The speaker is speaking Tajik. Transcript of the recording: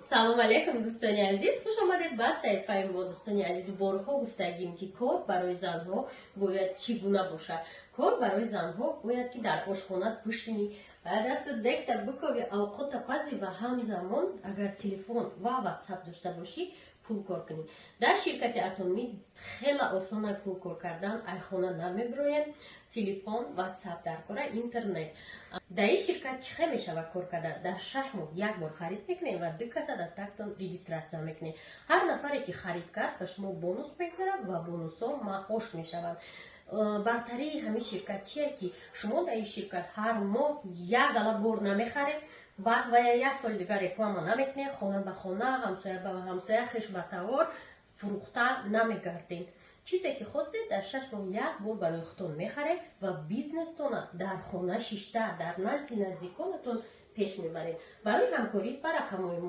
Салом алейкум, дӯстони азиз, хуш омадед ба саҳифаи мо. Дӯстони азиз, борҳо гуфтагим, ки кор барои занҳо бояд чӣ гуна бошад. Кор барои занҳо бояд, ки дар ошхона бишинӣ, дасту дегта бикови, авқота пазӣ ва ҳамзамон, агар телефон ва Ватсап дошта бошӣ, пул кор кунӣ. Дар ширкати Атоми хела осона пул кор кардан. Ай хона намебироем, телефон, Ватсап дар кора, интернет. Дар ин ширкат чӣ хел мешавад кор кардан? Дар 6 моҳ як бор харид мекунем ва ду каса дар тактон регистрация мекунем. Ҳар нафаре ки харид кард, ба шумо бонус мегузарад ва бонусҳо маош мешаванд. Бартарии ҳамин ширкат чие, ки шумо дар ин ширкат ҳар моҳ як гала бор намехаред, баъд ва як соли дигар реклама намекунед, хона ба хона, ҳамсоя ба ҳамсоя, хеш ба тавор фурӯхта намегардед. Чизе ки хостед, дар 6 моҳ як бор барои худтон мехаред ва бизнестона дар хона шишта, дар назди наздиконатон пеш мебаред. Барои ҳамкорӣ ба рақамҳои мо